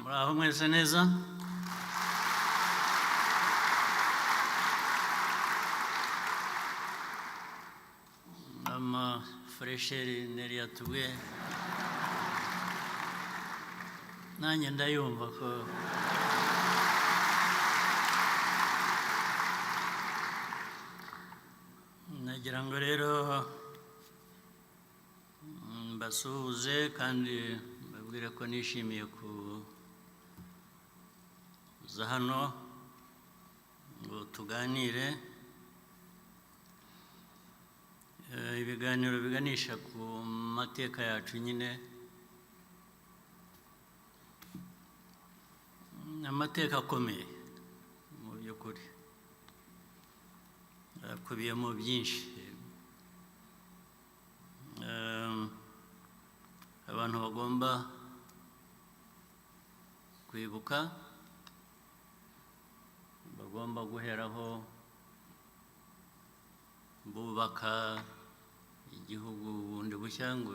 Muraho mwese neza? Ama fraîcheur Neri yatubwiye, nanjye ndayumva ko nagira ngo rero mbasuhuze kandi mbabwire ko nishimiye kuza hano ngo tuganire. Ibiganiro biganisha ku mateka yacu nyine, ni amateka akomeye mu by'ukuri, akubiyemo byinshi abantu bagomba kwibuka, bagomba guheraho bubaka igihugu bundi bushya ngo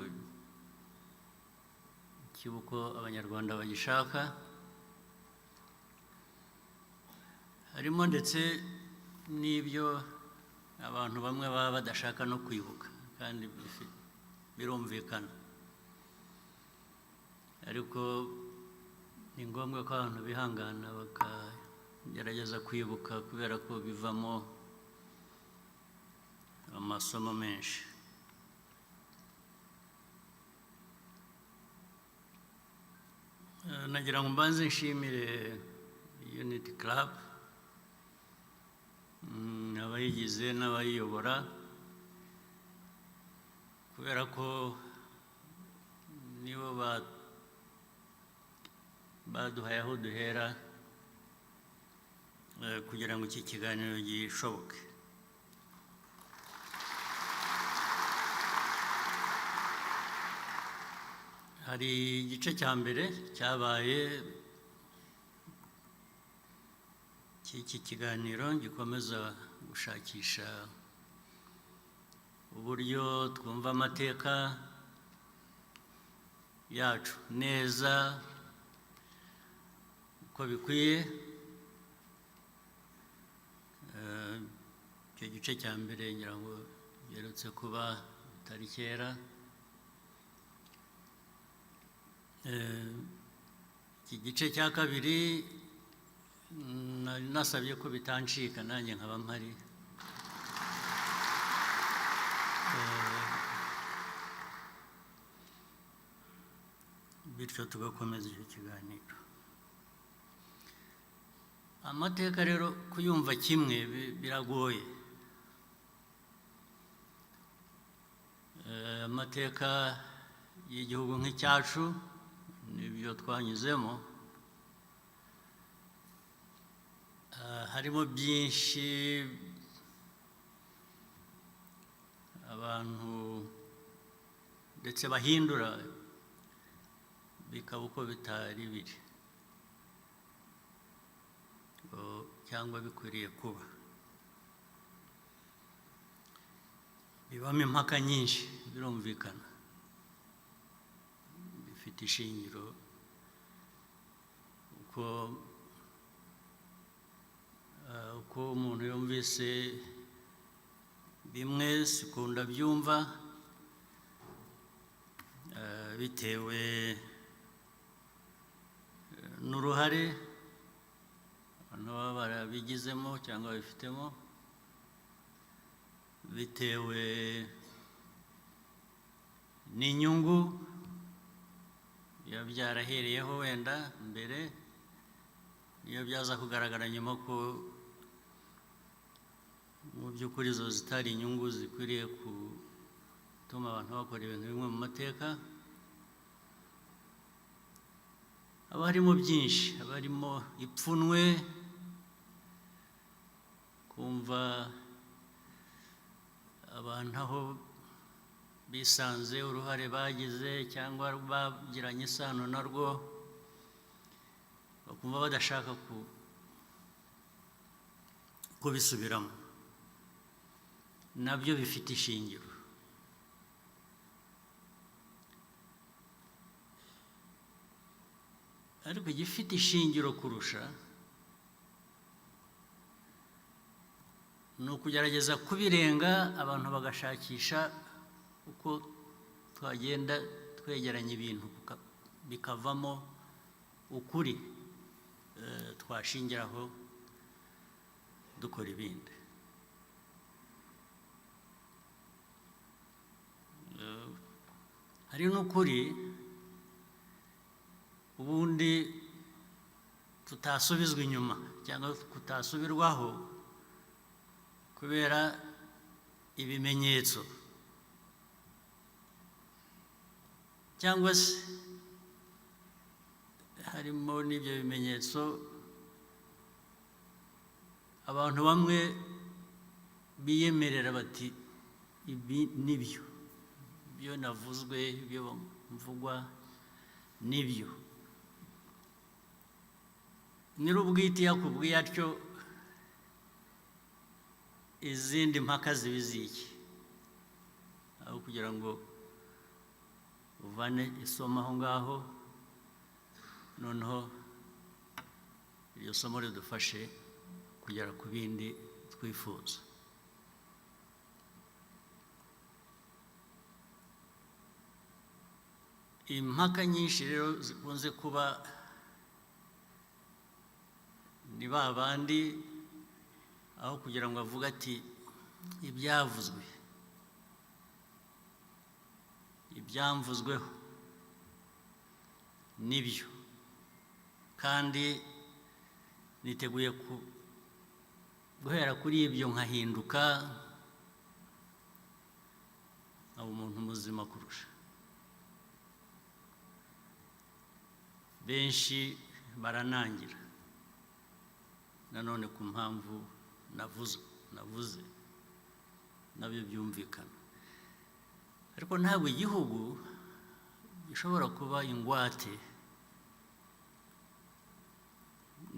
kibe uko Abanyarwanda bagishaka. Harimo ndetse n'ibyo abantu bamwe baba badashaka no kwibuka, kandi birumvikana, ariko ni ngombwa ko abantu bihangana bakagerageza kwibuka, kubera ko bivamo amasomo menshi. Nagira ngo mbanze nshimire Unity Club, abayigize n'abayiyobora, kubera ko nibo baduhaye aho duhera kugira ngo iki kiganiro gishoboke. Hari igice cya mbere cyabaye cy'iki kiganiro gikomeza gushakisha uburyo twumva amateka yacu neza uko bikwiye. Icyo gice cya mbere ngira ngo giherutse kuba bitari kera. Iki gice cya kabiri nari nasabye ko bitancika, nanjye nkaba mpari. Bityo tugakomeza icyo kiganiro. Amateka rero kuyumva kimwe biragoye. Amateka y'igihugu nk'icyacu n'ibyo twanyuzemo, harimo byinshi abantu ndetse bahindura bikaba uko bitari biri cyangwa bikwiriye kuba. Bibamo impaka nyinshi, birumvikana, bifite ishingiro uko umuntu yumvise bimwe sikunda byumva, bitewe n'uruhare abantu baba barabigizemo cyangwa babifitemo, bitewe n'inyungu biba byarahereyeho wenda mbere, niyo byaza kugaragara nyuma ko mu by'ukuri izo zitari inyungu zikwiriye gutuma abantu bakora ibintu bimwe mu mateka. Haba harimo byinshi, haba harimo ipfunwe, kumva abantu aho bisanze, uruhare bagize cyangwa bagiranye isano narwo, bakumva badashaka kubisubiramo. Nabyo bifite ishingiro. Ariko igifite ishingiro kurusha ni ukugerageza kubirenga, abantu bagashakisha uko twagenda twegeranya ibintu bikavamo ukuri twashingiraho dukora ibindi. Hari n'ukuri ubundi tutasubizwa inyuma cyangwa kutasubirwaho kubera ibimenyetso, cyangwa se harimo n'ibyo bimenyetso abantu bamwe biyemerera bati: "Ibi nibyo, ibyo navuzwe, ibyo mvugwa nibyo." Nyir'ubwite iyo akubwiye atyo, izindi mpaka ziba iziki? Aho kugira ngo uvane isomo aho ngaho, noneho iryo somo ridufashe kugera ku bindi twifuza. Impaka nyinshi rero zikunze kuba ni ba bandi, aho kugira ngo avuge ati: "Ibyavuzwe, ibyamvuzweho nibyo, kandi niteguye guhera kuri ibyo nkahinduka, nkaba umuntu muzima kurusha." Benshi baranangira nanone ku mpamvu navuze, nabyo byumvikana. Ariko ntabwo igihugu gishobora kuba ingwate.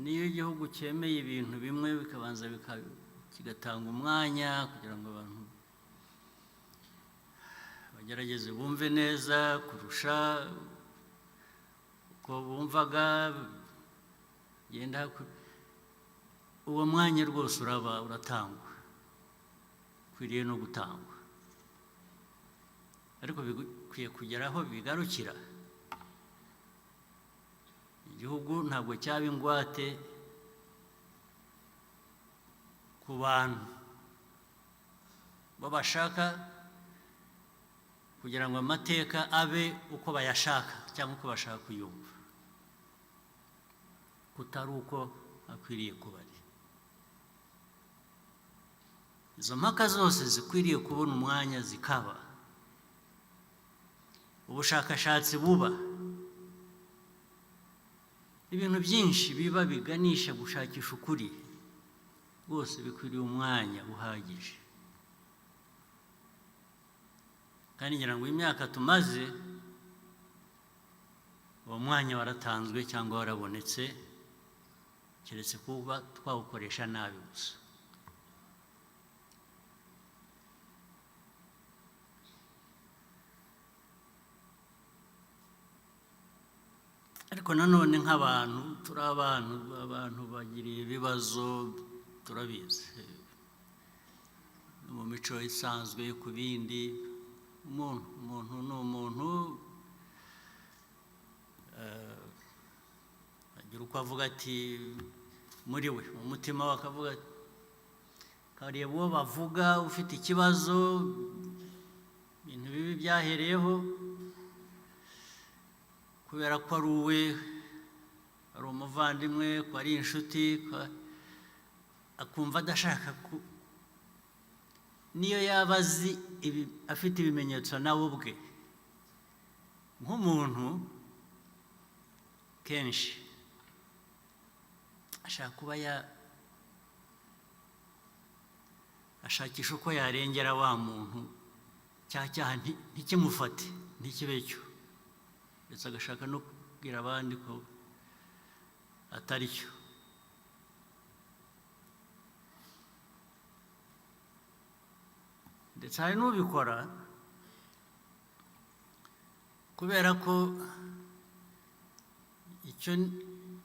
Niyo igihugu cyemeye ibintu bimwe, bikabanza kigatanga umwanya kugira ngo abantu bagerageze bumve neza kurusha uko bumvaga, genda uwo mwanya rwose uraba uratangwa, ukwiriye no gutangwa, ariko bikwiye kugera aho bigarukira. Igihugu ntabwo cyaba ingwate ku bantu bo bashaka kugira ngo amateka abe uko bayashaka cyangwa uko bashaka kuyumva, kutari uko akwiriye kuba ari. Izo mpaka zose zikwiriye kubona umwanya, zikaba ubushakashatsi, buba ibintu byinshi biba biganisha gushakisha ukuri, rwose bikwiriye umwanya uhagije. Kandi ngira ngo imyaka tumaze, uwo mwanya waratanzwe cyangwa warabonetse, keretse kuba twawukoresha nabi gusa. Ariko nanone nk'abantu, turi abantu, abantu bagiriye ibibazo, turabizi mu mico isanzwe. Ku bindi, umuntu ni umuntu, agira uko avuga ati muri we, mu mutima we akavuga, akareba uwo bavuga ufite ikibazo, ibintu bibi byahereyeho, kubera ko ari uwe, ari umuvandimwe, ko ari inshuti, akumva adashaka ku niyo yaba azi afite ibimenyetso nawe ubwe nk'umuntu, kenshi ashaka kuba ya ashakisha uko yarengera wa muntu, cya cyaha ntikimufate, ntikibe cyo, ndetse agashaka no kubwira abandi ko atari cyo. Ndetse hari n'ubikora kubera ko Icyo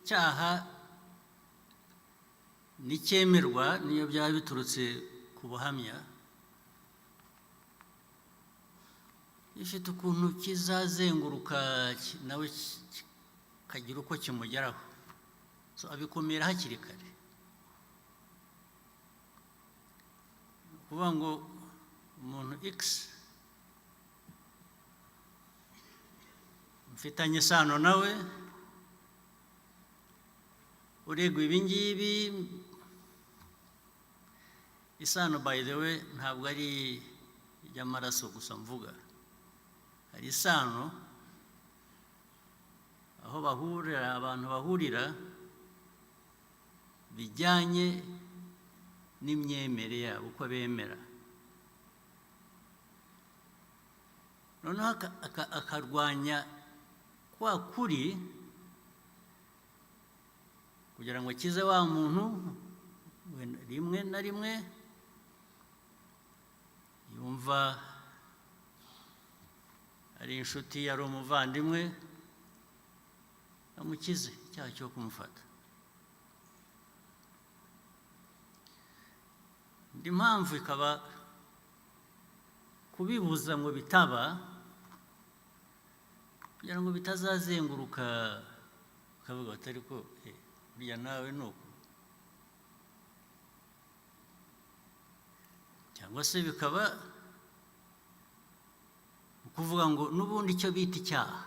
cyaha nicyemerwa, niyo byaba biturutse ku buhamya, gifite ukuntu kizazenguruka nawe kikagira uko kimugeraho. So, abikumira hakiri kare. Ni ukuvuga ngo umuntu X mfitanye isano nawe uregwa ibi ngibi. Isano, by the way, ntabwo ari iy'amaraso gusa mvuga. Hari isano aho bahurira, abantu bahurira bijyanye n'imyemerere yabo, uko bemera. Noneho akarwanya kwa kuri kugira ngo akize wa muntu. Wenda rimwe na rimwe yumva ari inshuti, ari umuvandimwe, amukize icyaha cyo kumufata. Indi mpamvu ikaba kubibuza ngo bitaba, kugira ngo bitazazenguruka, ukavuga bati: "Ariko burya nawe ni uko." Cyangwa se bikaba ukuvuga ngo n'ubundi icyo bita icyaha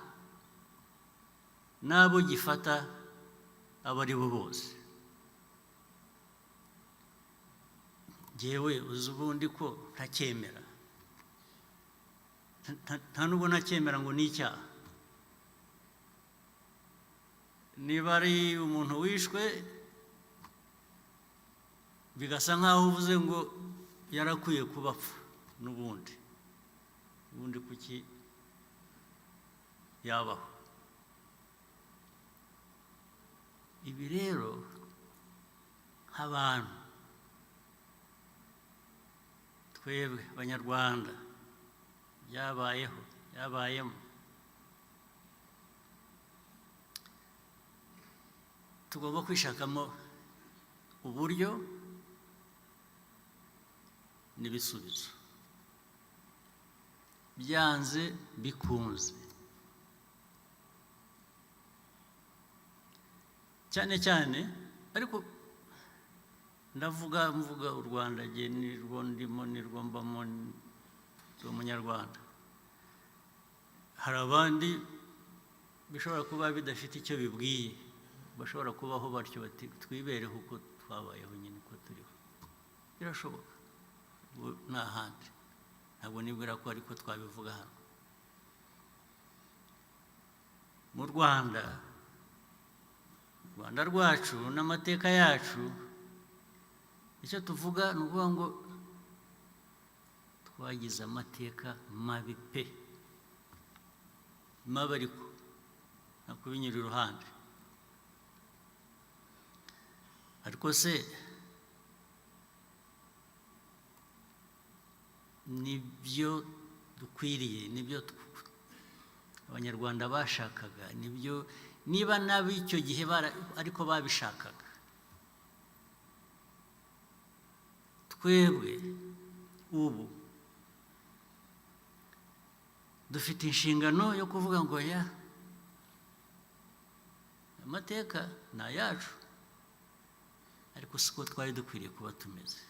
n'abo gifata abo ari bo bose. Jyewe uzi ubundi ko ntacyemera, nta nubwo ntacyemera ngo ni icyaha. Niba ari umuntu wishwe, bigasa nk'aho uvuze ngo yarakwiye kuba apfa n'ubundi, ubundi kuki yabaho? Ibi rero, nk'abantu twebwe Abanyarwanda byabayeho, byabayemo, tugomba kwishakamo uburyo n'ibisubizo byanze bikunze, cyane cyane. Ariko ndavuga, mvuga u Rwanda, jye nirwo ndimo, nirwo mbamo, ndi Umunyarwanda. Hari abandi bishobora kuba bidafite icyo bibwiye, bashobora kubaho batyo, bati: "Twibereho uko twabayeho nyine, uko turiho." Birashoboka. Ubu ni ahandi, ntabwo nibwira ko ariko twabivuga hano mu Rwanda. U Rwanda rwacu n'amateka yacu, icyo tuvuga ni ukuvuga ngo twagize amateka mabi pe, mabi, ariko nta kubinyura iruhande. Ariko se nibyo dukwiriye? Nibyo Abanyarwanda bashakaga? Nibyo niba n'ab'icyo gihe ariko babishakaga? Twebwe ubu dufite inshingano yo kuvuga ngo ya amateka ni ayacu, ariko siko twari dukwiriye kuba tumeze,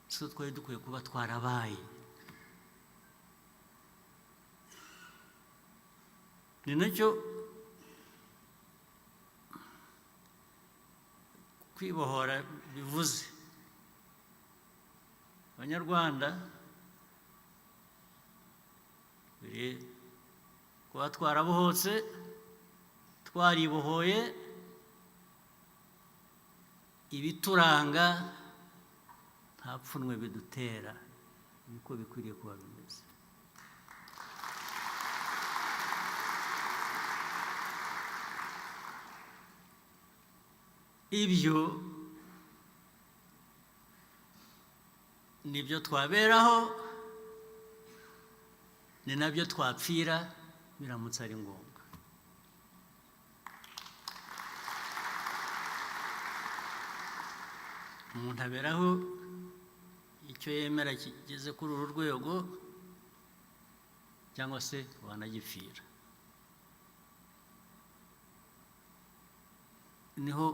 siko twari dukwiye kuba twarabaye. Ni nacyo kwibohora bivuze. Abanyarwanda biri kuba twarabohotse, twaribohoye, ibituranga nta pfunwe bidutera, niko bikwiriye kuba bimeze. Ibyo nibyo twaberaho, ni nabyo twapfira biramutse ari ngombwa. Umuntu aberaho icyo yemera kigeze kuri uru rwego, cyangwa se wanagipfira. Niho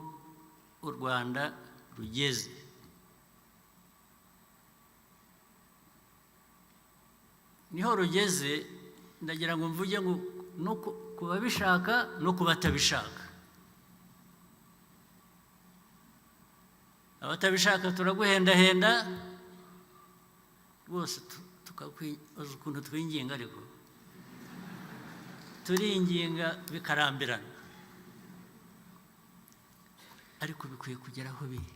u Rwanda rugeze. Niho rugeze. Ndagira ngo mvuge ngo no ku babishaka no ku batabishaka. Abatabishaka turaguhendahenda rwose, tukakwibaza ukuntu twinginga, ariko turinginga bikarambirana, ariko bikwiye kugera aho biri.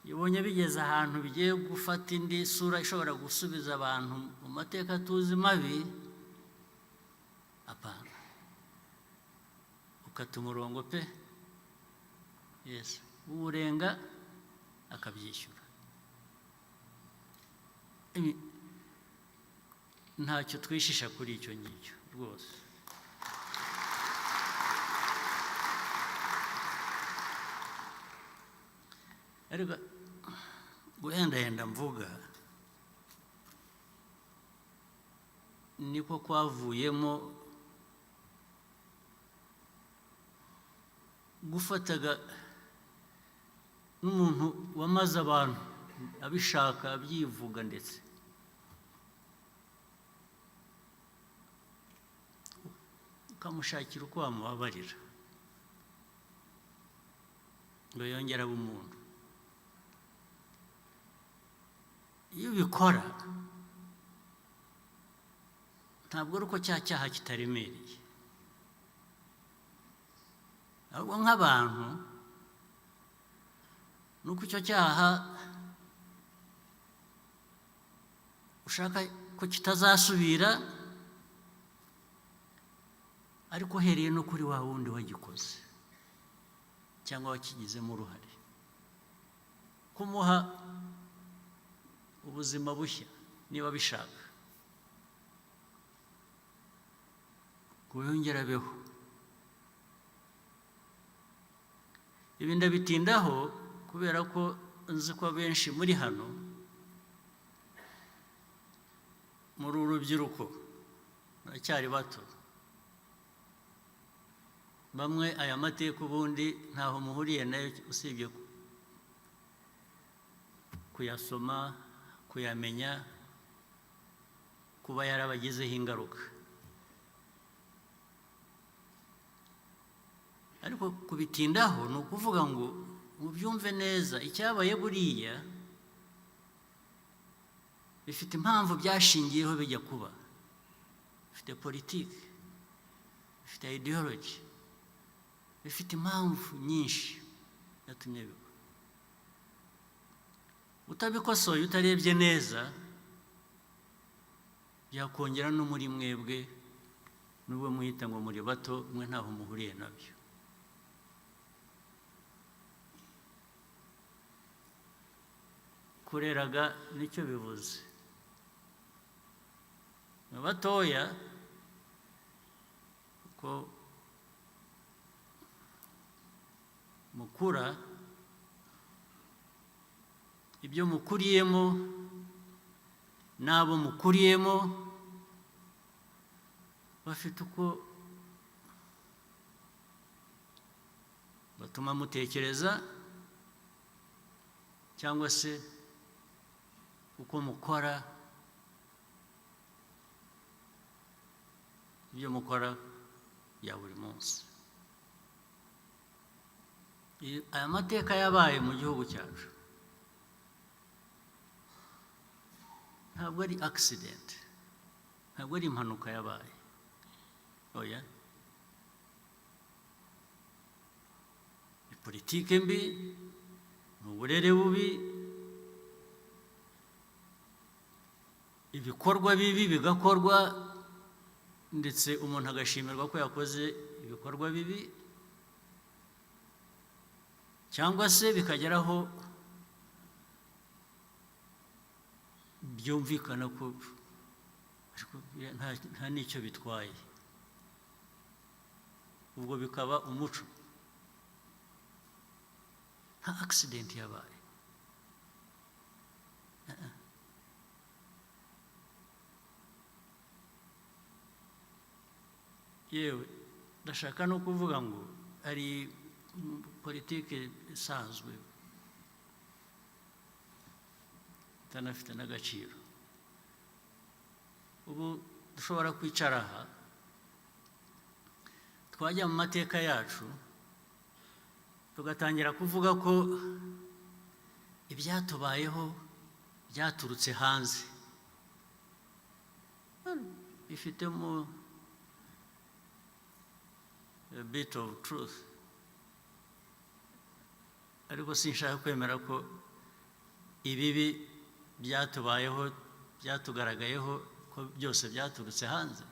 Iyo ubonye bigeze ahantu bigiye gufata indi sura ishobora gusubiza abantu mu mateka tuzi mabi, apana, ukata umurongo pe. Yes, uwurenga akabyishyura. Ntacyo twishisha kuri icyo ngicyo rwose. Ariko guhendahenda mvuga niko kwavuyemo gufataga n'umuntu wamaze abantu abishaka, abyivuga, ndetse ukamushakira uko wamubabarira ngo yongere abe umuntu. Iyo ubikora, ntabwo ari uko cya cyaha kitaremereye, ahubwo nk'abantu ni uko icyo cyaha ushaka ko kitazasubira, ariko uhereye no kuri wa wundi wagikoze cyangwa wakigizemo uruhare, kumuha ubuzima bushya niba abishaka, ngo yongere abeho. Ibi ndabitindaho kubera ko nzi ko abenshi muri hano muri urubyiruko, baracyari bato. Bamwe aya mateka ubundi ntaho muhuriye nayo, usibye kuyasoma, kuyamenya, kuba yarabagizeho ingaruka. Ariko kubitindaho ni ukuvuga ngo mubyumve neza. Icyabaye buriya bifite impamvu byashingiyeho bijya kuba, bifite politiki, bifite ideology, bifite impamvu nyinshi yatumye biba. Utabikosoye, utarebye neza, byakongera no muri mwebwe, nubwo mwita ngo muri bato, mwe ntaho muhuriye nabyo. Kureraga nicyo bivuze. Mu batoya, uko mukura, ibyo mukuriyemo n'abo mukuriyemo bafite uko batuma mutekereza, cyangwa se uko mukora ibyo mukora bya buri munsi. Aya mateka yabaye mu gihugu cyacu ntabwo ari accident, ntabwo ari impanuka yabaye, oya. Ni politike mbi, ni uburere bubi, ibikorwa bibi bigakorwa, ndetse umuntu agashimirwa ko yakoze ibikorwa bibi, cyangwa se bikageraho byumvikana ko ariko nta n'icyo bitwaye, ubwo bikaba umuco. Nta accident yabaye. Uh-uh. Yewe, ndashaka no kuvuga ngo ari politiki isanzwe itanafite n'agaciro. Ubu dushobora kwicara aha, twajya mu mateka yacu, tugatangira kuvuga ko ibyatubayeho byaturutse hanze, bifitemo a bit of truth, ariko sinshaka kwemera ko ibibi byatubayeho, byatugaragayeho, ko byose byaturutse hanze.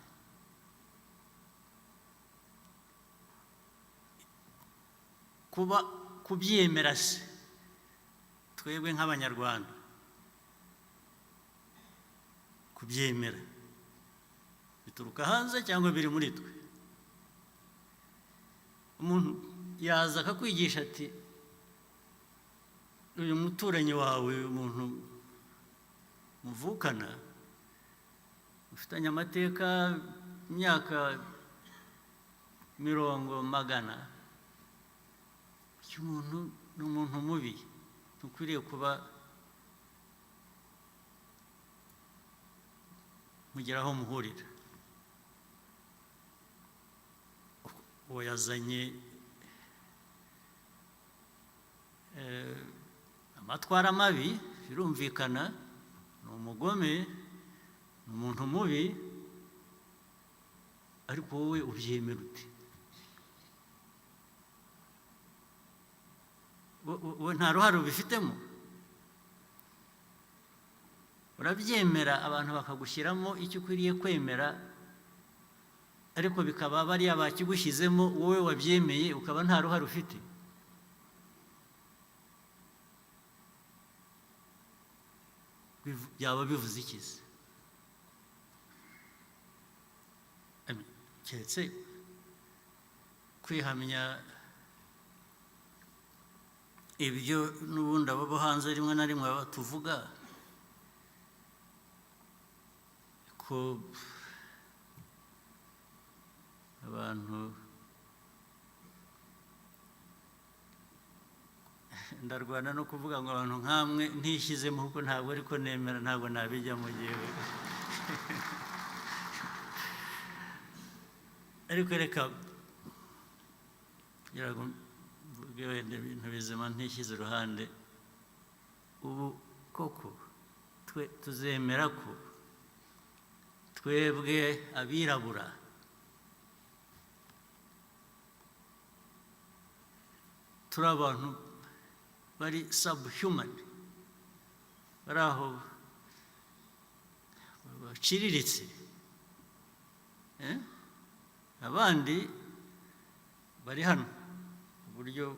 Kuba kubyemera se, twebwe nk'Abanyarwanda kubyemera bituruka hanze cyangwa biri muri twe? Umuntu yaza akakwigisha ati: "Uyu muturanyi wawe, uyu muntu muvukana, ufitanye amateka, imyaka mirongo magana, uyu muntu ni umuntu mubi, ntukwiriye kuba mugira aho muhurira." Uwo yazanye amatwara mabi, birumvikana, ni umugome, ni umuntu mubi, ariko wowe ubyemera ute? Wowe nta ruhare ubifitemo? Urabyemera, abantu bakagushyiramo icyo ukwiriye kwemera, ariko bikaba bariya bakigushyizemo, wowe wabyemeye ukaba nta ruhare ufite. Byaba bivuze iki se? I mean, keretse kwihamya ibyo n'ubundi abo bo hanze rimwe na rimwe tuvuga ko abantu, ndarwana no kuvuga ngo abantu nkamwe ntishyizemo, kuko ntabwo ariko nemera, ntabwo nabijyamo jyewe. Ariko reka kugira ngo mvuge wenda ibintu bizima ntishyize iruhande. Ubu koko twe tuzemera ko twebwe abirabura turi abantu bari subhuman, bari aho baciriritse, eh? Abandi bari hano uburyo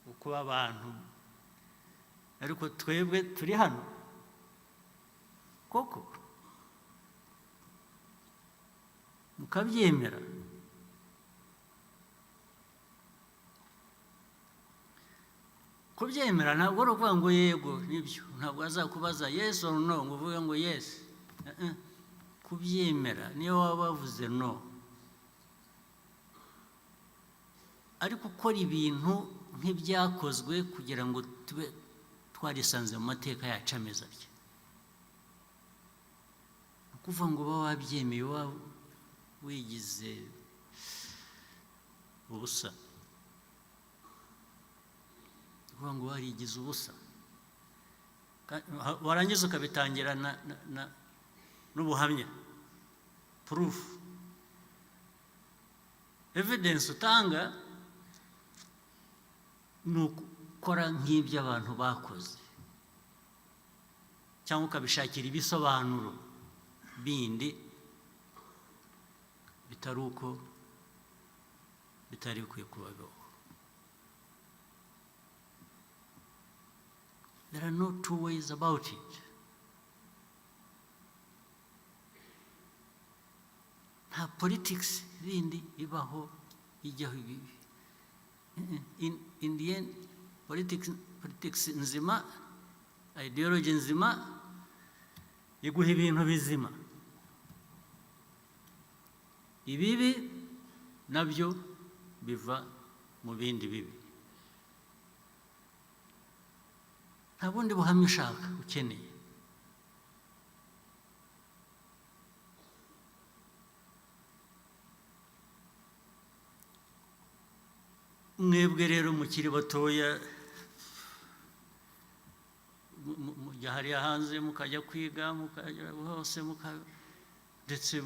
bwo kuba abantu, ariko twebwe turi hano koko mukabyemera? Kubyemera ntabwo ari ukuvuga ngo yego nibyo. Ntabwo azakubaza yes or no ngo uvuge ngo yes. Eh, eh. Kubyemera, niyo waba wavuze no, ariko ukora ibintu nk'ibyakozwe kugira ngo tube twarisanze mu mateka yacu ameze atya, ni ukuvuga ngo uba wabyemeye, uba wigize ubusa. Ni ukuvuga ngo warigize ubusa, warangiza ukabitangira n'ubuhamya, proof, evidence utanga ni ukukora nk'ibyo abantu bakoze, cyangwa ukabishakira ibisobanuro bindi bitari uko bitari bikwiye kubaho. There are no two ways about it. Nta politics bindi ibaho ijyaho ibi. In the end, Politics nzima, ideology nzima iguha ibintu bizima. Ibibi nabyo biva mu bindi bibi. Nta bundi buhamya ushaka, ukeneye. Mwebwe rero mukiri batoya, mujya hariya hanze, mukajya kwiga, mukajya hose, ndetse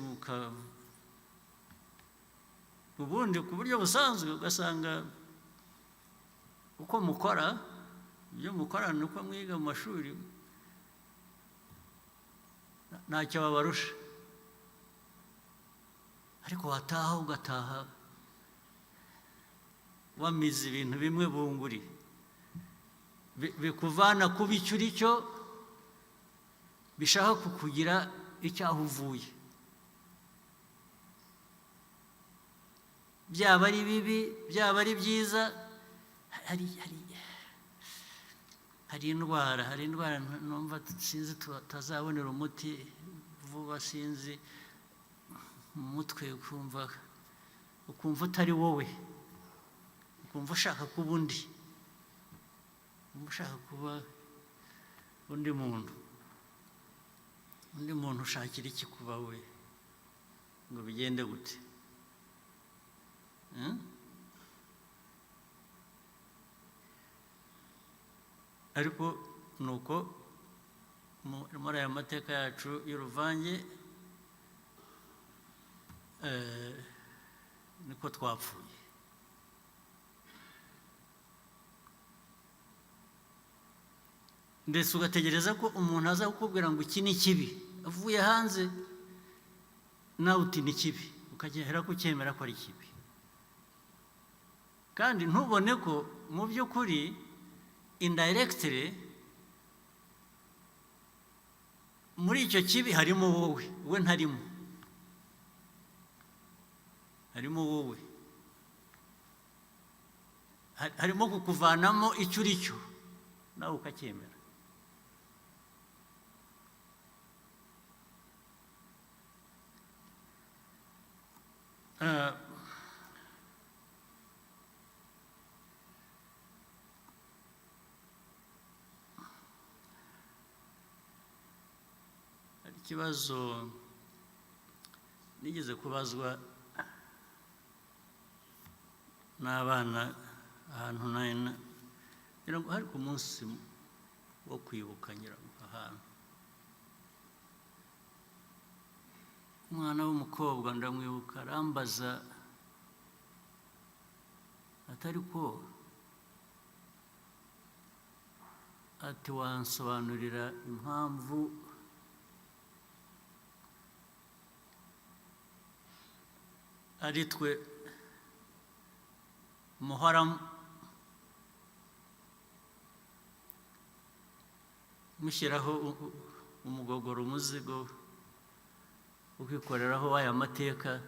ubundi ku buryo busanzwe ugasanga uko mukora, ibyo mukora, ni uko mwiga mu mashuri, ntacyo babarusha. Ariko wataha, ugataha wamize ibintu bimwe bunguri bikuvana kuba icyo uri cyo, bishaka kukugira icyaho uvuye, byaba ari bibi, byaba ari byiza. Hari indwara numva sinzi tutazabonera umuti vuba, sinzi, mu mutwe ukumva utari wowe, ukumva ushaka kuba undi, ukumva ushaka kuba undi muntu. Undi muntu ushakira iki kuba we, ngo bigende gute? Hmm? Ariko ni uko muri aya mateka yacu y'uruvange, niko twapfuye. Ndetse ugategereza ko umuntu aza kukubwira ngo iki ni kibi, avuye hanze, nawe uti ni kibi, ukagera kucyemera ko ari kibi, kandi ntubone ko mu by'ukuri indirectly muri icyo kibi harimo wowe. We ntarimo, harimo wowe. Harimo kukuvanamo icyo uri cyo, nawe ukacyemera. Hari ikibazo nigeze kubazwa n'abana ahantu ngira ngo hari ku munsi wo kwibuka, ngira ngo ahantu. Umwana w'umukobwa, ndamwibuka, arambaza atari ko, ati: "Wansobanurira impamvu ari twe muhora mushyiraho umugogoro, umuzigo ukikoreraho w'aya mateka,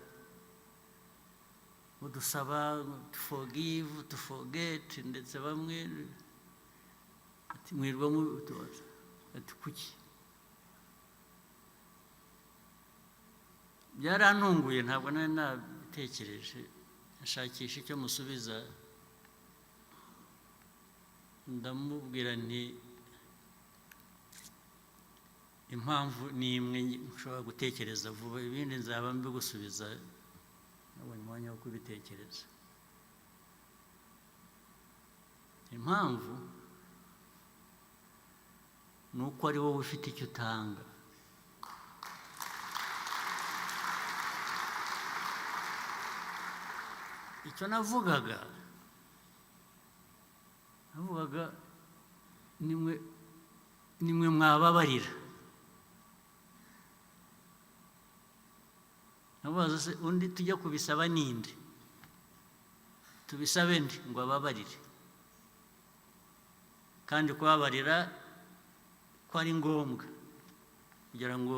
mudusaba to forgive, to forget, ndetse bamwe ati mwirwa mutubaza, ati kuki?" Byarantunguye, ntabwo nari nabitekereje. Nshakisha icyo musubiza, ndamubwira nti: "Impamvu ni imwe nshobora gutekereza vuba, ibindi nzaba mbigusubiza nabonye umwanya wo kubitekereza. Impamvu ni uko ari wowe ufite icyo utanga." Icyo navugaga, nimwe mwababarira. Nabaza se undi tujya kubisaba ninde? Tubisabe ndi ngo ababarire? Kandi kubabarira ko ari ngombwa kugira ngo,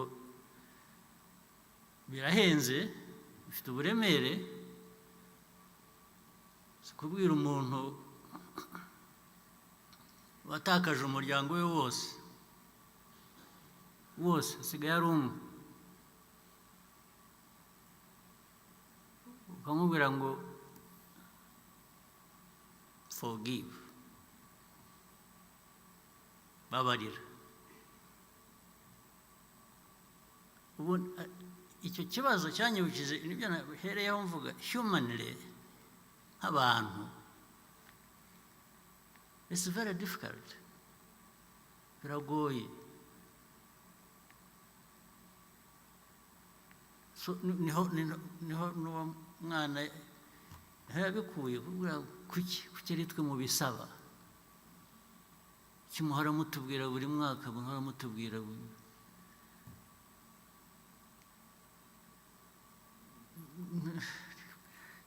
birahenze, bifite uburemere. Si kubwira umuntu Watakaje umuryango we wose wose, asigaye ari umwe, ukamubwira ngo "Forgive", babarira. Ubu icyo kibazo cyanyibukije nibyo nahereyeho mvuga humanly, nk'abantu it's very difficult, biragoye. So, niho n'uwo mwana niho yabikuye kuvuga: kuki ari twe mubisaba? Kuki muhora mutubwira buri mwaka, muhora mutubwira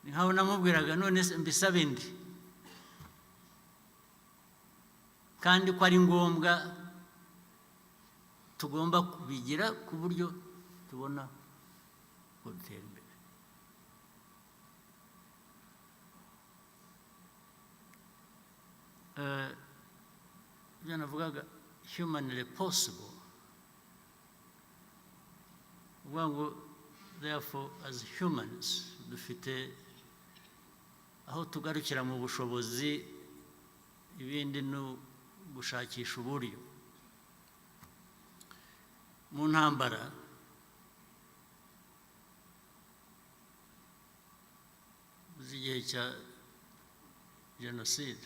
Ni nkaho namubwiraga: "None se mbisabe ndi kandi ko ari ngombwa, tugomba kubigira ku buryo tubona ko dutera imbere?" Ibyo navugaga, humanly possible, uvuga ngo therefore as humans dufite aho tugarukira mu bushobozi, ibindi ni gushakisha uburyo. Mu ntambara z'igihe cya jenoside,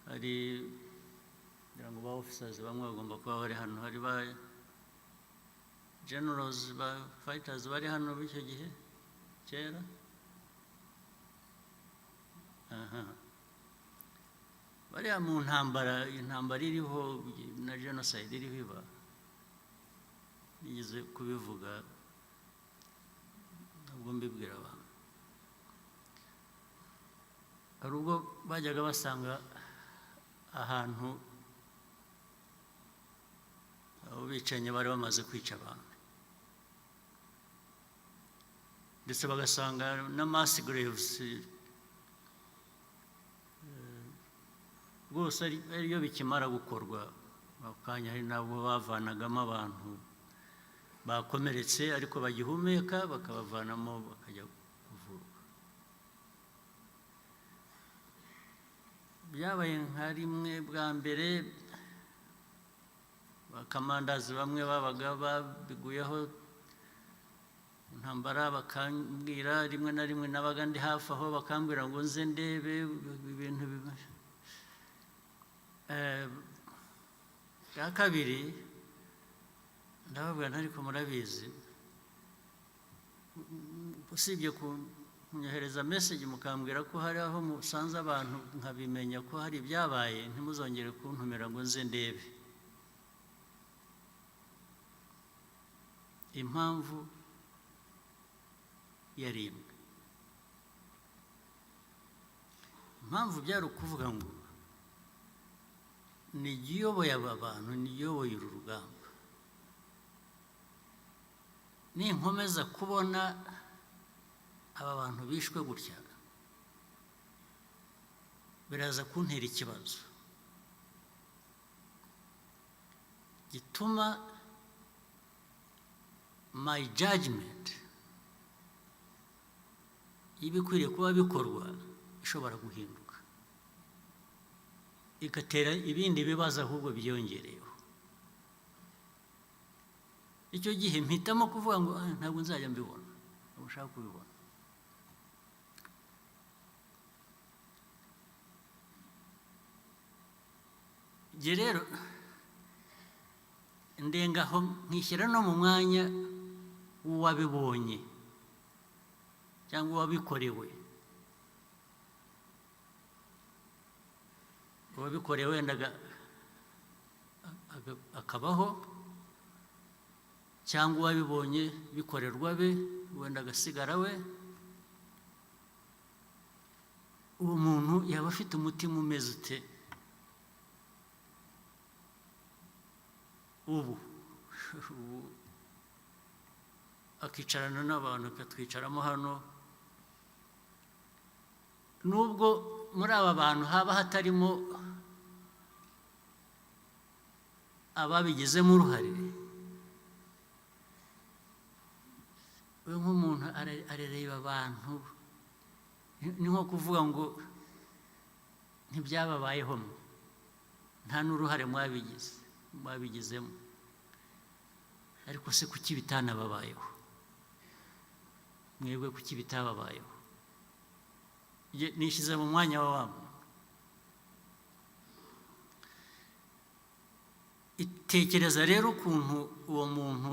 hari, ngira ngo ba officers bamwe bagomba kuba bari hano, hari ba generals, ba fighters bari hano b'icyo gihe kera. Aha bariya mu ntambara, intambara iriho na jenoside iriho iba, nigeze kubivuga ntabwo mbibwira abantu, hari ubwo bajyaga basanga ahantu abo bicanyi bari bamaze kwica abantu, ndetse bagasanga na mass graves rwose ariyo bikimara gukorwa ako kanya. Hari n'abo bavanagamo abantu bakomeretse ariko bagihumeka, bakabavanamo bakajya kuvurwa. Byabaye nka rimwe bwa mbere, ba commanders bamwe babaga babiguyeho intambara bakambwira, rimwe na rimwe nabaga ndi hafi aho, bakambwira ngo nze ndebe ibintu bwa kabiri ndababwira nti: "Ariko murabizi, usibye kunyohereza message mukambwira ko hari aho musanze abantu, nkabimenya ko hari ibyabaye, ntimuzongere kuntumira ngo nze ndebe." Impamvu yari imwe, impamvu byari ukuvuga ngo ni uyoboye aba bantu, ni uyoboye uru rugamba, ninkomeza kubona aba bantu bishwe gutya, biraza kuntera ikibazo gituma my judgment y'ibikwiriye kuba bikorwa ishobora guhinduka, igatera ibindi bibazo ahubwo byiyongereyeho." Icyo gihe mpitamo kuvuga ngo: "Ah, ntabwo nzajya mbibona, ntabwo nshaka kubibona." Njye rero ndengaho nkishyira no mu mwanya w'uwabibonye cyangwa uwabikorewe. Uwabikorewe wenda akabaho, cyangwa uwabibonye bikorerwa be, wenda agasigara we. Uwo muntu yaba afite umutima umeze ute? Ubu akicarana n'abantu, akatwicaramo hano. Nubwo muri aba bantu haba hatarimo ababigizemo uruhare, we nk'umuntu arareba abantu, ni nko kuvuga ngo ntibyababayeho mwe, nta n'uruhare mwabigizemo. Ariko se kuki bitanababayeho mwebwe? Kuki bitababayeho? Nishyize mu mwanya wa wa muntu. Tekereza rero ukuntu uwo muntu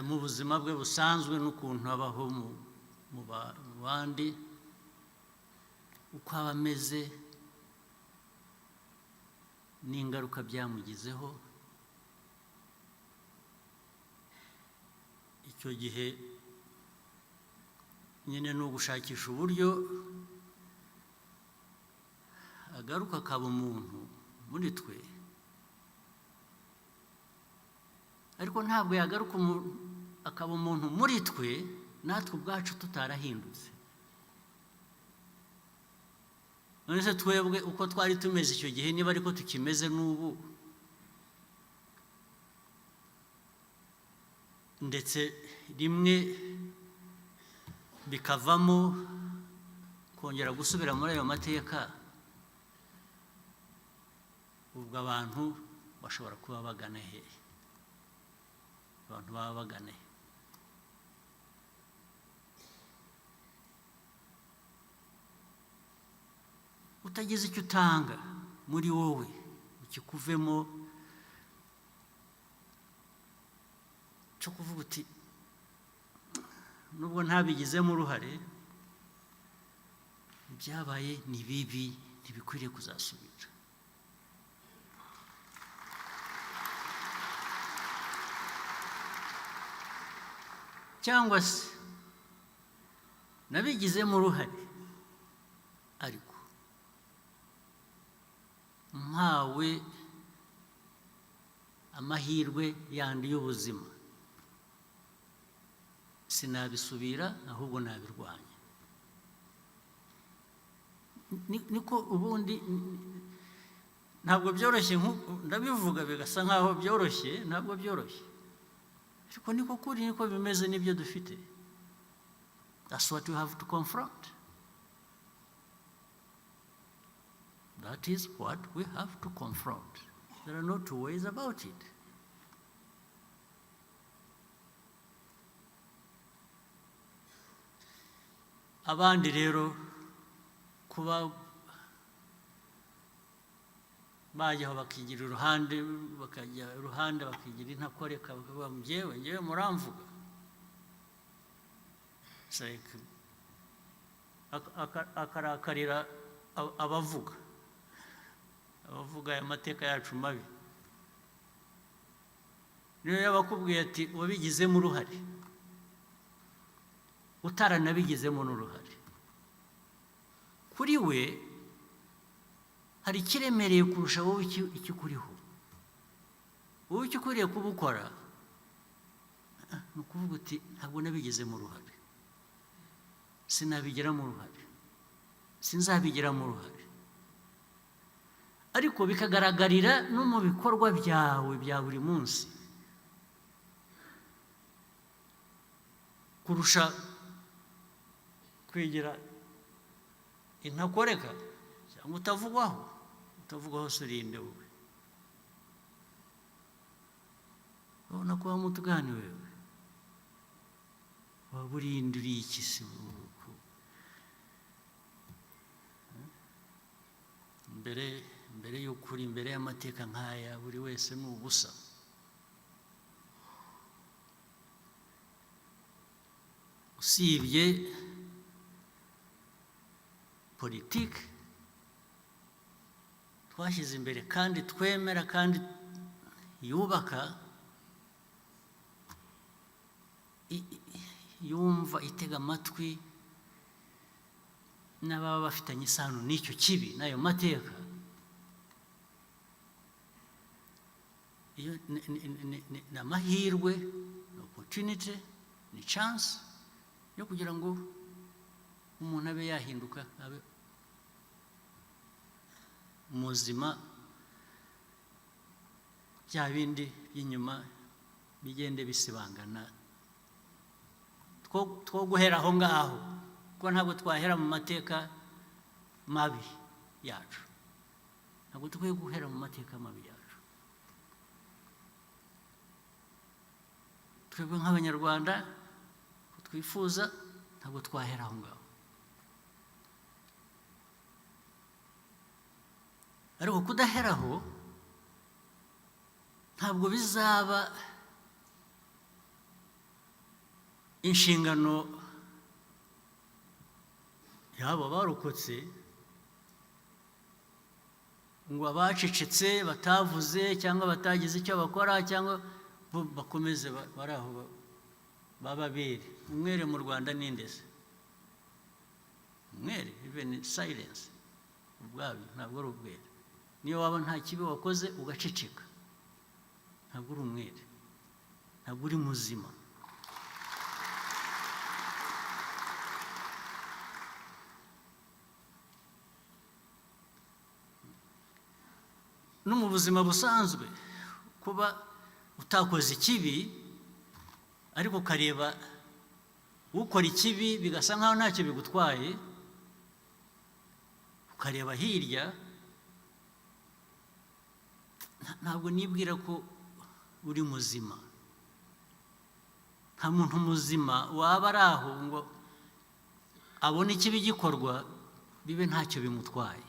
mu buzima bwe busanzwe n'ukuntu abaho mu bandi, uko aba ameze n'ingaruka byamugizeho. Icyo gihe nyine ni ugushakisha uburyo agaruka akaba umuntu muri twe, ariko ntabwo yagaruka akaba umuntu muri twe natwe ubwacu tutarahindutse. None se twebwe uko twari tumeze icyo gihe, niba ariko tukimeze n'ubu, ndetse rimwe bikavamo kongera gusubira muri ayo mateka, ubwo abantu bashobora kuba bagana hehe? Abantu baba bagana he? Utagize icyo utanga muri wowe kikuvemo cyo kuvuga uti: "Nubwo ntabigizemo uruhare, ibyabaye ni bibi, ntibikwiriye kuzasubira." Cyangwa se nabigizemo uruhare, ariko mpawe amahirwe yandi y'ubuzima sinabisubira, ahubwo nabirwanya. Niko ubundi ntabwo byoroshye. Ndabivuga bigasa nkaho byoroshye, ntabwo byoroshye, ariko niko kuri, niko bimeze, nibyo dufite. That's what we have to confront. That is what we have to confront. There are no two ways about it. Abandi rero kuba bajyaho bakigira uruhande, bakajya iruhande, bakigira intakoreka, bakavuga ngo: "Njyewe, njyewe muramvuga." It's like akarakarira abavuga aya mateka yacu mabi. Niyo yaba akubwiye ati wabigizemo uruhare, utaranabigizemo n'uruhare, kuri we hari ikiremereye kurusha wowe ikikuriho. Wowe icyo ukwiriye kuba ukora ni ukuvuga uti: "Ntabwo nabigizemo uruhare, sinabigiramo uruhare, sinzabigiramo uruhare," ariko bikagaragarira no mu bikorwa byawe bya buri munsi, kurusha kwigira intakoreka cyangwa utavugwaho. Utavugwaho se urinde wowe? Urabona ko wamutugani wewe waba urinde, uri iki se? Mbere y'ukuri, imbere y'amateka nk'aya, buri wese ni ubusa. Usibye politiki twashyize imbere kandi twemera kandi yubaka, yumva, itega amatwi n'ababa bafitanye isano n'icyo kibi n'ayo mateka, iyo ni amahirwe, ni opportunity. Ni chance yo kugira ngo umuntu abe yahinduka, abe muzima, bya bindi by'inyuma bigende bisibangana. Two guhera aho ngaho, kuko ntabwo twahera mu mateka mabi yacu. Ntabwo dukwiye guhera mu mateka mabi yacu. Twebwe nk'Abanyarwanda twifuza, ntabwo twahera aho ngaho. Ariko kudaheraho ntabwo bizaba inshingano y'abo barokotse, ngo abacecetse, batavuze cyangwa batagize icyo bakora, cyangwa bo bakomeze bari aho bababere umwere. Mu Rwanda ninde se umwere? Even silence ubwabyo ntabwo ari ubwere. Niyo waba nta kibi wakoze ugaceceka, ntabwo uri umwere, ntabwo uri muzima. No mu buzima busanzwe, kuba utakoze ikibi ariko ukareba ukora ikibi bigasa nkaho ntacyo bigutwaye, ukareba hirya, ntabwo nibwira ko uri muzima. Nta muntu muzima waba ari aho ngo abone ikibi gikorwa bibe ntacyo bimutwaye.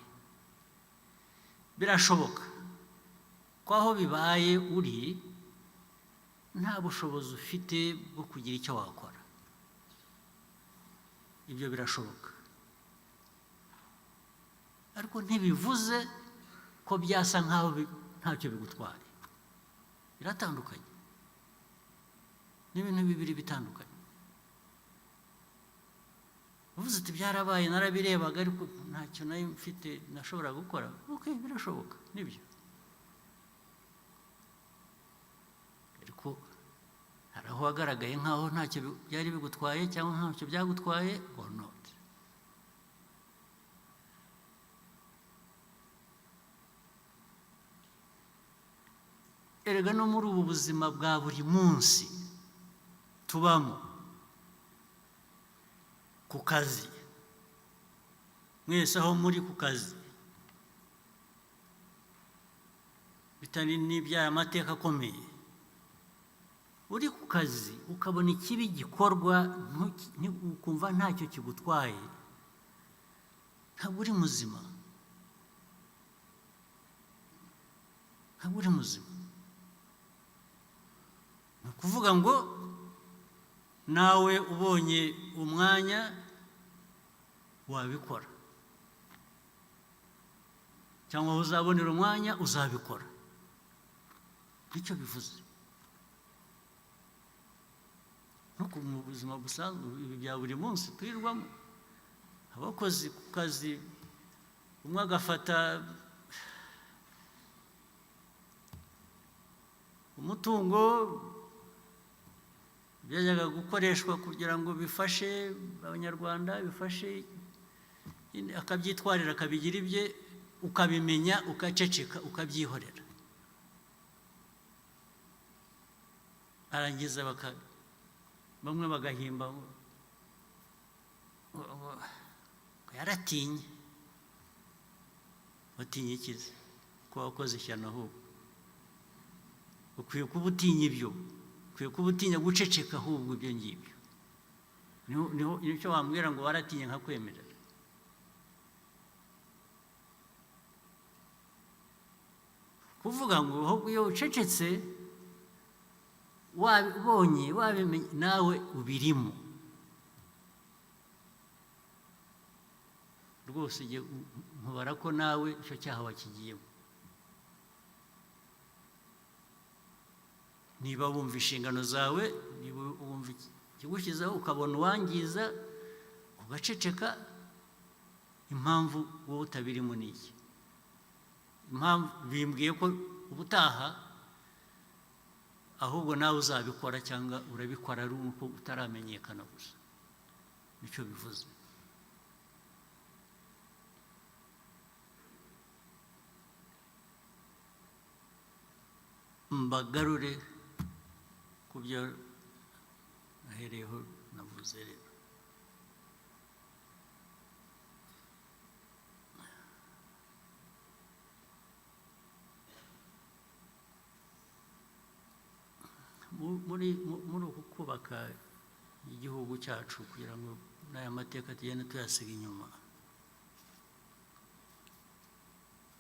Birashoboka ko aho bibaye uri nta bushobozi ufite bwo kugira icyo wakora. Ibyo birashoboka, ariko ntibivuze ko byasa nkaho ntacyo bigutwaye. Biratandukanye, ni ibintu bibiri bitandukanye. Uvuze uti: "Byarabaye, narabirebaga, ariko ntacyo nari mfite nashobora gukora." Okay, birashoboka, nibyo, ariko hari aho wagaragaye nkaho ntacyo byari bigutwaye cyangwa ntacyo byagutwaye or not. Erega no muri ubu buzima bwa buri munsi tubamo, ku kazi, mwese aho muri ku kazi, bitari n'iby'aya mateka akomeye, uri ku kazi ukabona ikibi gikorwa, ukumva ntacyo kigutwaye, ntabwo uri muzima, ntabwo uri muzima. Ni ukuvuga ngo nawe ubonye umwanya wabikora, cyangwa aho uzabonera umwanya uzabikora. Nicyo bivuze. No mu buzima busanzwe, ibi bya buri munsi twirirwamo, abakozi ku kazi, umwe agafata umutungo byajyaga gukoreshwa kugira ngo bifashe Abanyarwanda, bifashe, akabyitwarira, akabigira ibye, ukabimenya ukaceceka, ukabyihorera, arangiza baka bamwe bagahimba ngo yaratinye. Watinye ikize ko wakoze ishyano? Ahubwo ukwiye kuba utinya ibyo, ukwiye kuba utinya guceceka. Ahubwo ibyo ngibyo niho nicyo wambwira ngo waratinye, nkakwemerera. Kuvuga ngo ahubwo iyo ucecetse, wabibonye, wabimenye, nawe ubirimo rwose, nkubara ko nawe icyo cyaha wakigiyemo. Niba wumva inshingano zawe, niba wumva ikigushyizeho, ukabona uwangiza ugaceceka, impamvu wowe utabirimo ni iki? Impamvu bimbwiye ko ubutaha Ahubwo nawe uzabikora cyangwa urabikora ari uko utaramenyekana gusa, nicyo bivuze. Mbagarure ku byo nahereyeho navuze rero. Muri uku kubaka igihugu cyacu, kugira ngo n'aya mateka tugende tuyasiga inyuma,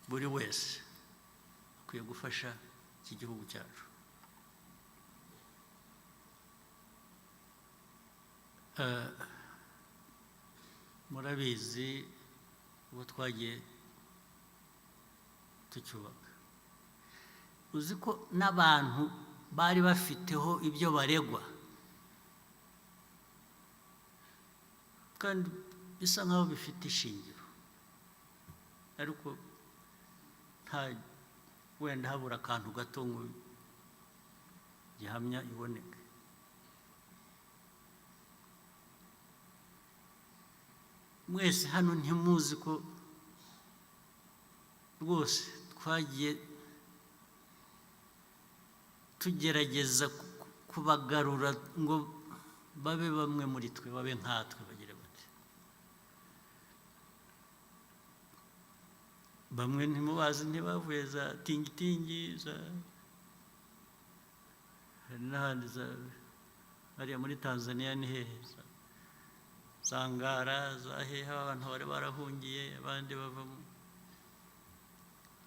buri wese akwiye gufasha iki gihugu cyacu. Murabizi ubu twagiye tucyubaka, uzi ko n'abantu bari bafiteho ibyo baregwa kandi bisa nkaho bifite ishingiro, ariko nta wenda habura akantu gato ngo gihamya iboneke. Mwese hano ntimuzi ko rwose twagiye tugerageza kubagarura ngo babe bamwe muri twe, babe nkatwe, bagire bati bamwe ntimubazi, ntibavuye za Tingitingi, za hari n'ahandi, za hariya muri Tanzania ni hehe, za Ngara, za hehe, abantu bari barahungiye, abandi bava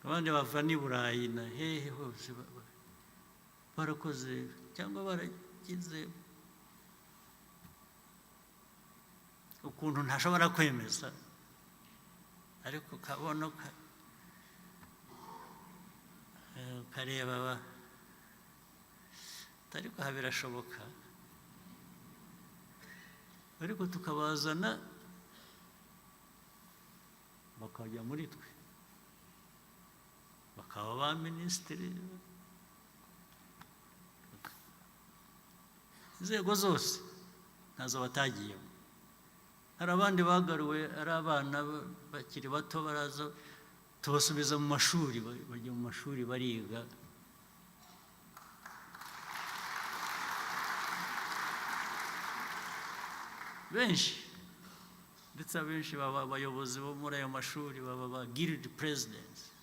abandi bava n'i Burayi na hehe hose, barakoze cyangwa baragize ukuntu ntashobora kwemeza, ariko kabona ukareba ariko aha birashoboka, ariko tukabazana bakajya muri twe, bakaba ba minisitiri, inzego zose ntazo batagiyemo. Hari abandi bagaruwe ari abana bakiri bato, baraza tubasubiza mu mashuri, bajya mu mashuri bariga. Benshi, ndetse abenshi baba abayobozi bo muri ayo mashuri, baba ba guild presidents,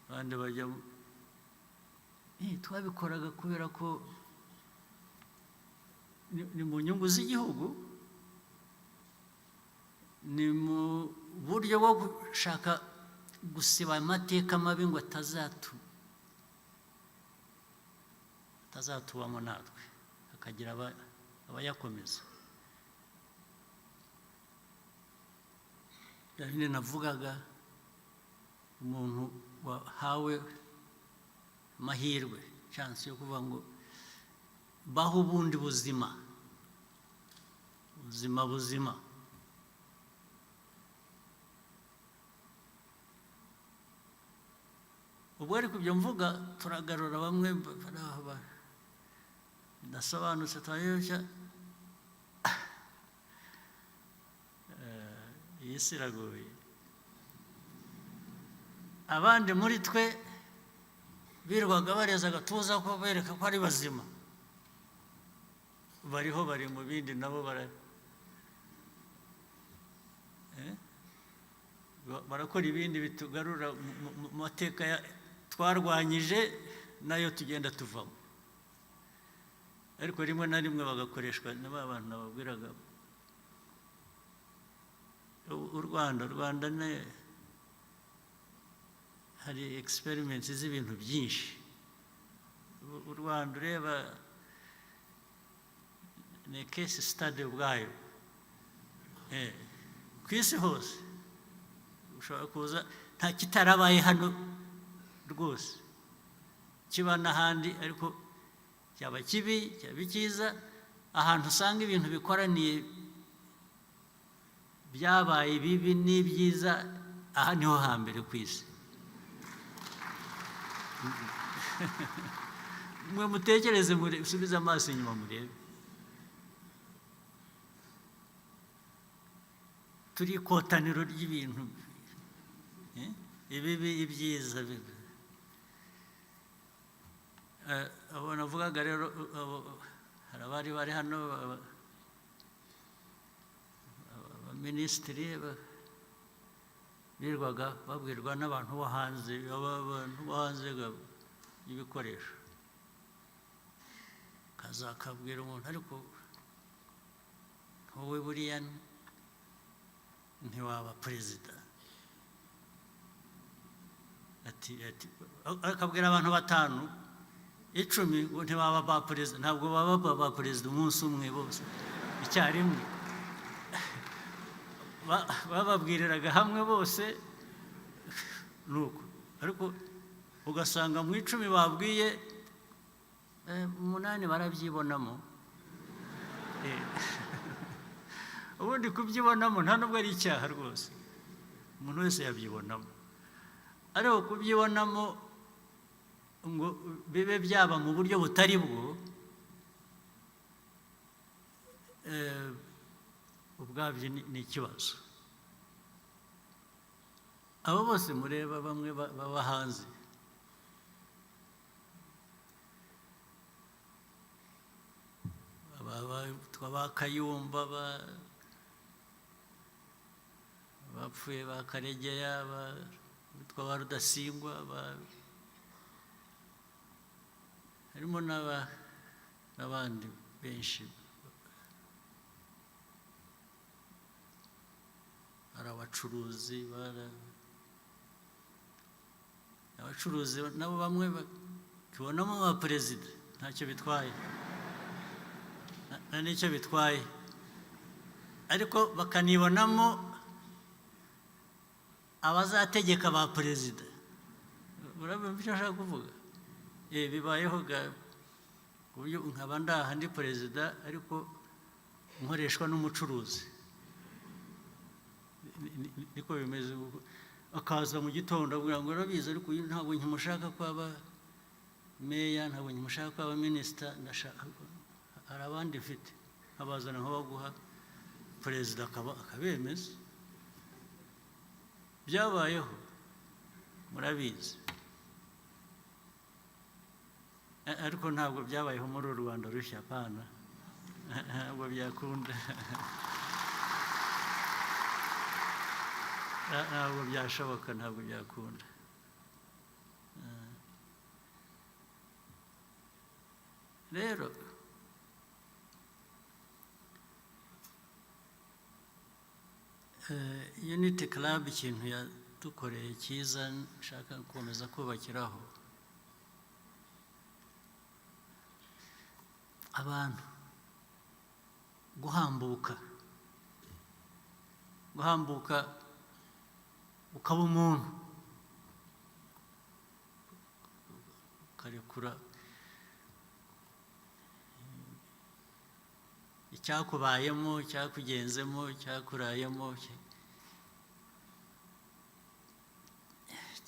abandi bajya twabikoraga kubera ko ni mu nyungu z'igihugu, ni mu buryo bwo gushaka gusiba amateka mabi ngo atazatubamo natwe, hakagira abayakomeza. Bya bindi navugaga, umuntu wahawe amahirwe, chance yo kuvuga ngo baho ubundi buzima, buzima buzima, ubwo ariko ibyo mvuga turagarura bamwe bidasobanutse, turayoshya. Iyi si iragoye. Abandi muri twe birirwaga bareza agatuza ko bereka ko ari bazima, bariho bari mu bindi nabo barakora ibindi bitugarura mu mateka twarwanyije nayo tugenda tuvamo, ariko rimwe na rimwe bagakoreshwa na ba bantu nababwiraga. U Rwanda ne hari experiments z'ibintu byinshi. U Rwanda ureba ni case study ubwayo. Ku isi hose ushobora kuza nta kitarabaye hano rwose, kiba n'ahandi, ariko cyaba kibi cyaba icyiza, ahantu usanga ibintu bikoraniye byabaye bibi n'ibyiza, aha niho hambere ku isi. Mwe mutekereze, musubize amaso inyuma murebe. Turi ikotaniro ry'ibintu, ibibi, ibyiza. Abo navugaga rero, hari abari bari hano, abaminisitiri birirwaga babwirwa n'abantu bo hanze, abantu bo hanze y'ibikoresho, kazakabwira umuntu, ariko wowe buriya ntiwaba perezida. Ati akabwira abantu 5, 10 ngo ntibaba ba perezida. Ntabwo baba ba perezida umunsi umwe bose icyarimwe. Bababwiriraga hamwe bose nuko, ariko ugasanga mu 10 babwiye, 8 barabyibonamo. Ubundi kubyibonamo nta nubwo ari icyaha rwose, umuntu wese yabyibonamo, ariko kubyibonamo ngo bibe byaba mu buryo butari bwo, ubwabyo ni ikibazo. Abo bose mureba bamwe baba hanze, ba Kayumba, bapfuye, ba Karegeya, bitwa ba Rudasingwa, harimo n'abandi benshi, hari abacuruzi, abacuruzi nabo bamwe bakibonamo ba perezida, ntacyo bitwaye, nta n'icyo bitwaye, ariko bakanibonamo abazategeka ba perezida. Urabona icyo nshaka kuvuga? Bibayeho ku buryo nkaba ndaha ndi perezida ariko nkoreshwa n'umucuruzi. Niko bimeze. Akaza mu gitondo avuga ngo urabizi, ariko uyu ntabwo nkimushaka ko aba meya, ntabwo nkimushaka ko aba minisita, ndashaka hari abandi mfite, abazana nkabaguha, perezida akabemeza. Byabayeho, murabizi, ariko ntabwo byabayeho muri uru Rwanda rushya, apana, ntabwo byakunda, ntabwo byashoboka, ntabwo byakunda. Rero Unity Club, ikintu yadukoreye cyiza nshaka gukomeza kubakiraho abantu, guhambuka ukaba umuntu, ukarekura icyakubayemo, icyakugenzemo, icyakurayemo,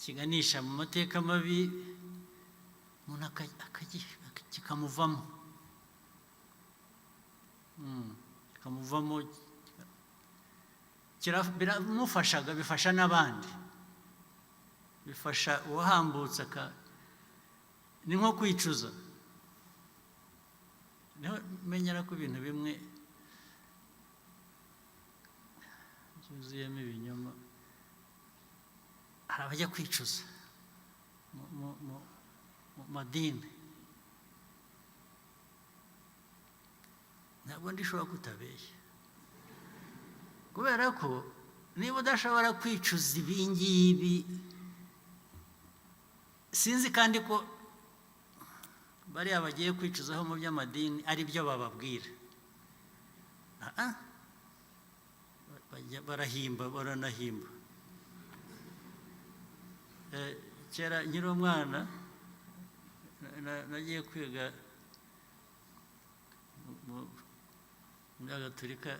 kiganisha mu mateka mabi, umuntu kikamuvamo, kikamuvamo, biramufashaga, bifasha n'abandi, bifasha uwahambutse, ni nko kwicuza. Niho menyera ko ibintu bimwe byuzuyemo ibinyoma, hari abajya kwicuza mu madini. Ntabwo ndishobora kutabeshya, kubera ko niba udashobora kwicuza ibingibi, sinzi kandi ko bariya bagiye kwicuzaho mu by'amadini ari byo bababwira. Barahimba, baranahimba. Kera nkiri umwana nagiye kwiga muri Gatolika,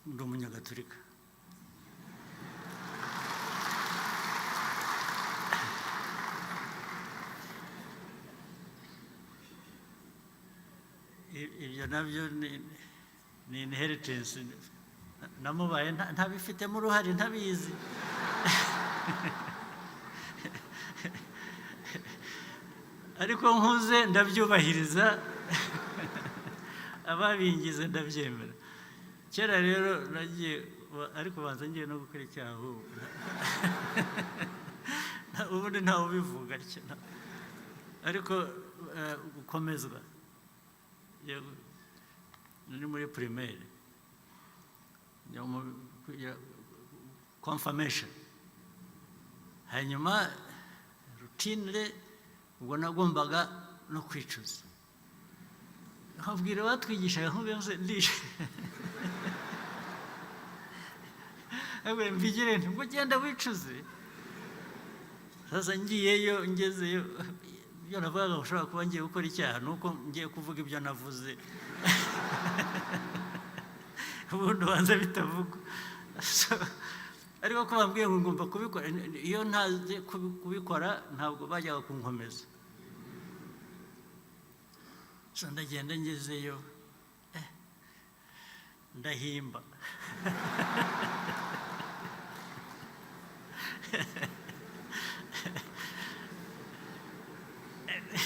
ndi umunyagatolika. Ibyo nabyo ni inheritance namubaye ntabifitemo uruhare, ntabizi, ariko nkuze ndabyubahiriza, ababingize ndabyemera. Kera rero nagiye, ariko banza ngiye no gukora icyaha ahubwo. Ubundi ntawe ubivuga atyo, ariko gukomezwa. Yego, ni muri primaire njya mu confirmation, hanyuma routine, ubwo nagombaga no kwicuza, nkabwira abatwigishaga nk'ubu ndishe mbigire nti ngo ugenda wicuze. Sasa ngiyeyo, ngezeyo, ibyo navugaga ushobora kuba ngiye gukora icyaha ni uko ngiye kuvuga ibyo navuze, ubundi ubanza bitavugwa. So, ariko ko bambwiye ngo ngomba kubikora, iyo ntazi kubikora ntabwo bajyaga kunkomeza. So ndagenda, ngezeyo, ndahimba.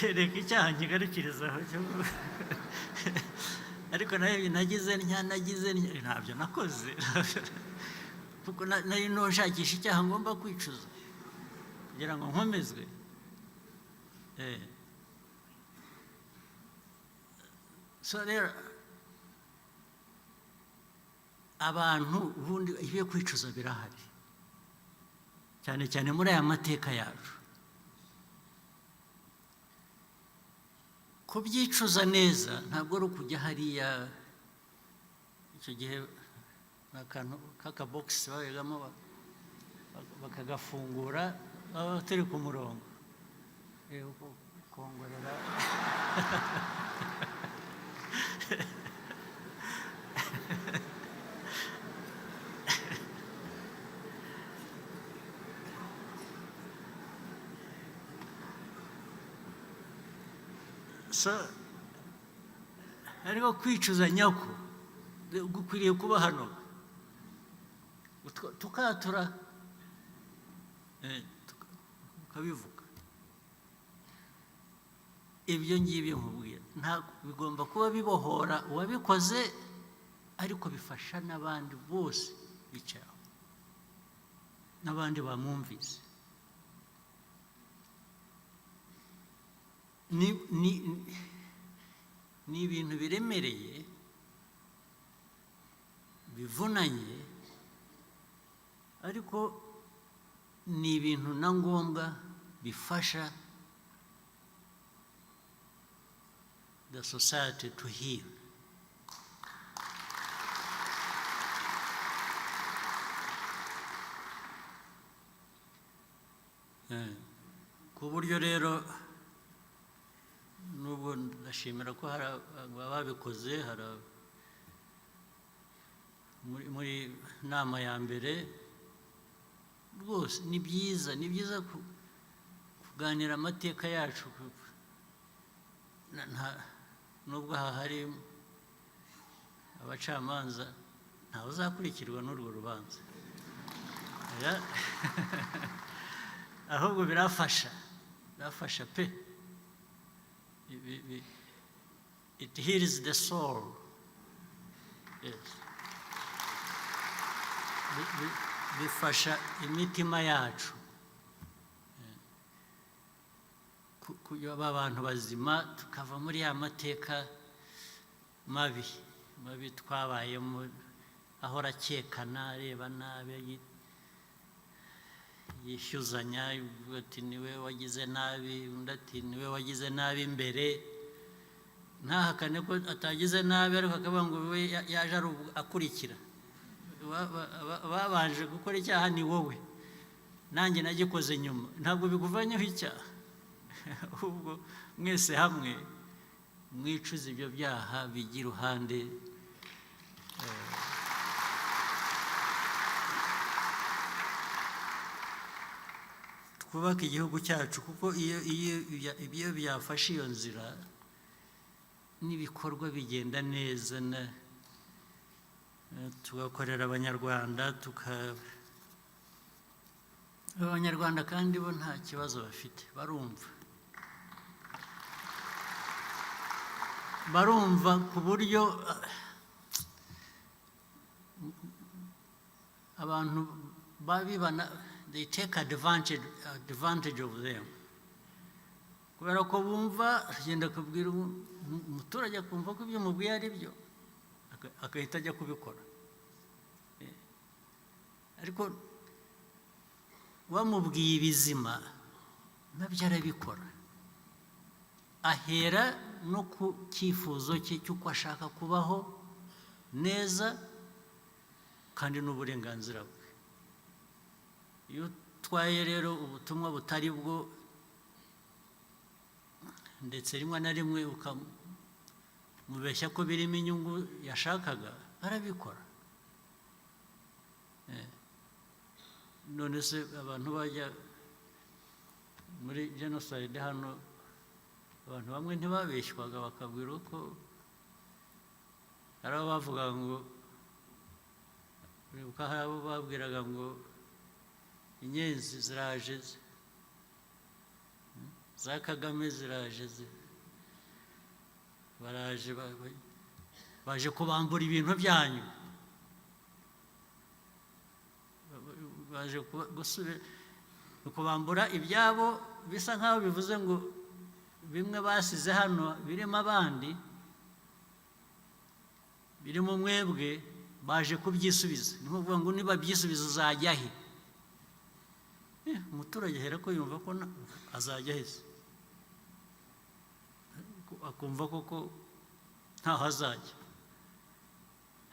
Reka icyaha nkigarukiriza aho, ariko nayo nagize ntya, nagize ntya, ntabyo nakoze, kuko nari nshakisha icyaha ngomba kwicuza kugira ngo nkomezwe. So rero abantu ubundi ibyo kwicuza birahari, cyane cyane muri aya mateka yacu. Kubyicuza neza ntabwo ari ukujya hariya. Icyo gihe ni akantu k'akabogisi babigamo, bakagafungura, baba turi ku murongo, kongorera. So ariko kwicuza nyako gukwiriye kuba hano, tukatura, tukabivuga. Ibyo ngibyo nkubwira nta bigomba kuba bibohora uwabikoze, ariko bifasha n'abandi bose bicaye aho n'abandi bamwumvise. Ni ibintu biremereye, bivunanye, ariko ni ibintu na ngombwa bifasha the society to heal. Ku buryo rero nubwo ndashimira ko hari ababikoze, hari muri nama ya mbere, rwose ni byiza, ni byiza kuganira amateka yacu. Nubwo aha hari abacamanza, ntawe uzakurikirwa n'urwo rubanza. Oya. Ahubwo birafasha, birafasha pe. It heals the soul, yes. Bifasha imitima yacu kuba abantu bazima, tukava muri ya mateka mabi mabi twabayemo, ahora akekana, areba nabi, yishyuzanya, avuga ati niwe wagize nabi, undi ati niwe wagize nabi imbere, ntahakane ko atagize nabi, ariko akavuga ngo we yaje ari akurikira. Babanje gukora icyaha ni wowe, nanjye nagikoze nyuma. Ntabwo bikuvanyeho icyaha, ahubwo mwese hamwe mwicuza ibyo byaha bijya iruhande. Twubake igihugu cyacu, kuko iyo byafashe iyo nzira N'ibikorwa bigenda neza, na tugakorera Abanyarwanda, Abanyarwanda kandi bo nta kibazo bafite, barumva, barumva ku buryo abantu babibana, they take advantage of them, kubera ko bumva. Agenda akabwira umuturage, akumva ko ibyo mubwiye ari byo, agahita ajya kubikora. Ariko wamubwiye ibizima nabyo arabikora, ahera no ku cyifuzo cye cy'uko ashaka kubaho neza, kandi n'uburenganzira bwe. Iyo utwaye rero ubutumwa butari bwo, ndetse rimwe na rimwe ukamubeshya ko birimo inyungu yashakaga, arabikora. None se abantu bajya muri jenoside hano, abantu bamwe ntibabeshywaga, bakabwira ko hari abo bavuga ngo, uribuka hari abo babwiraga ngo inyenzi ziraje za Kagame ziraje, baraje, baje kubambura ibintu byanyu, baje gusubira kubambura ibyabo, bisa nkaho bivuze ngo bimwe basize hano birimo abandi, birimo mwebwe, baje kubyisubiza. Ni ukuvuga ngo nibabyisubiza uzajya he? Umuturage ahera ko yumva ko azajya he se? Akumva koko ntaho azajya.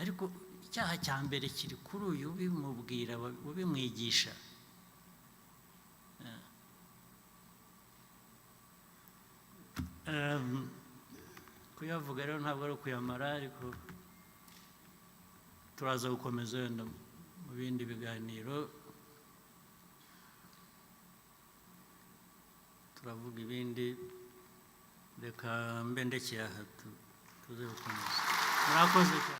Ariko icyaha cya mbere kiri kuri uyu ubimubwira, ubimwigisha. Kuyavuga rero ntabwo ari ukuyamara, ariko turaza gukomeza wenda mu bindi biganiro, turavuga ibindi. Reka mbe ndekeye aha, tuze gukomeza. Murakoze cyane.